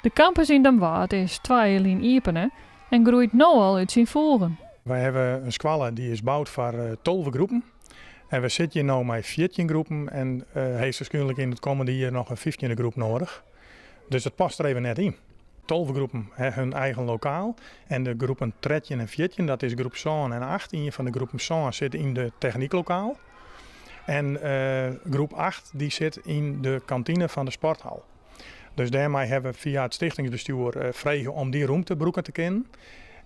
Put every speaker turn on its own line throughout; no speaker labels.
De kampus yn Damwâld is twa jier lyn iepene en groeit no al út syn foegen.
Wy hawwe in skoalle dy is boud foar 12 groepen. En we sitte hjir no mei 14 groepen en heechstwaarskynlik yn it kommende jier noch in fyftjinde groep noadich. Dus it past der even net yn. 12 groepen ha hun eigen lokaal en de groepen 13 en 14, dat is groep sân en acht, ien fan de groepen sân sit yn de technyklokaal en groep acht dy sit yn de kantine fan de sporthal. Dus dêrmei hawwe we fia it stichtingsbestjoer frege om dy rûmte brûke te kinnen.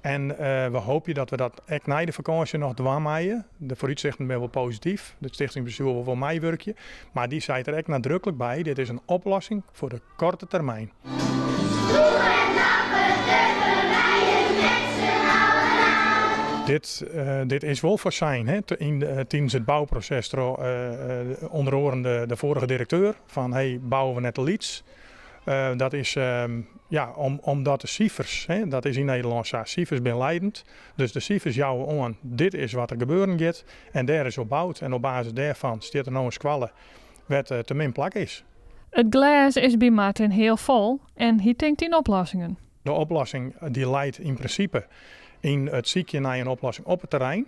En we hoopje dat we dat ek nei de fakânsje noch dwaan meie. De foarútsichten binne wol posityf. It stichtingsbestjoer wol wol meiwurkje. Mar dy seit der ek nadruklik by, dit is in oplossing foar de korte termyn. Dit, dit is wol foarsein hè, yn, tidens it bouproses troch ûnder oaren de, de foarige direkteur. Fan hey, bouwe we net te lyts? Dat is ja, omdat de sifers, hè, dat is yn Nederlân sa, sifers binne leidend. Dus de sifers jouwe oan, dit is wat der gebeuren giet en dêr is op boud. En op basis dêrfan stiet der no in skoalle wêr't te min plak is.
It glês is by Martin heal fol en hy tinkt yn oplossingen.
De oplossing dy leit yn prinsipe yn it sykjen nei in oplossing op it terrein.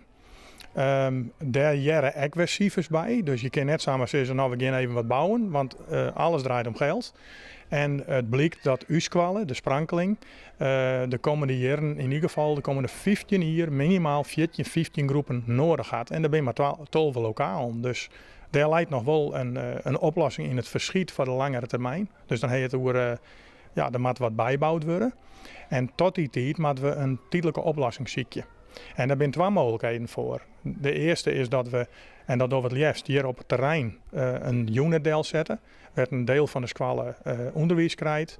Dêr hearre ek wer sifers by, dus je kinne net samar sizze, no we gean even wat bouwen, want alles draait om geld. En it blykt dat ús skoalle, de Sprankeling, de kommende jierren, yn ieder gefal de kommende 15 jier, minimaal 14, 15 groepen noadich hat. En der binne mar 12 lokalen, dus dêr leit noch wol in oplossing yn it ferskyt foar de langere termyn. Dus dan ha je it oer, ja, der moat wat byboud wurde. En tot dy tiid moatte we in tydlike oplossing sykje. En dêr binne twa mooglikheden foar. De earste is dat we, en dat dogge we it leafst, hjir op it terrein in unit delsette, wêr't in diel fan de skoalle ûnderwiis krijt.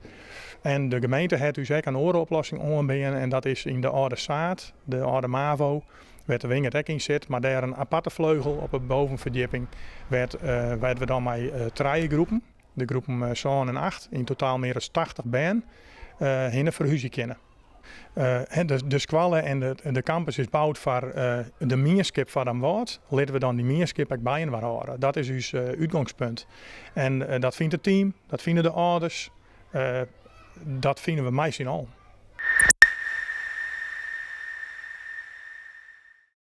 En de gemeente hat ús ek in oare oplossing oanbean en dat is yn de âlde Saad, de âlde MAVO, wêr't de Wingerd ek yn sit, mar dêr in aparte fleugel op de bovenferdjipping, wêr't we dan mei trije groepen, de groepen sân en acht, yn totaal mear as 80 bern, hinne ferhúzje kinne. De skoalle en de kampus is boud foar de mienskip foar Damwâld. Litte we dan dy mienskip ek byinoar hâlde. Dat is ús útgongspunt. En dat fynt it team, dat fine de âlders, dat fine we mei syn allen.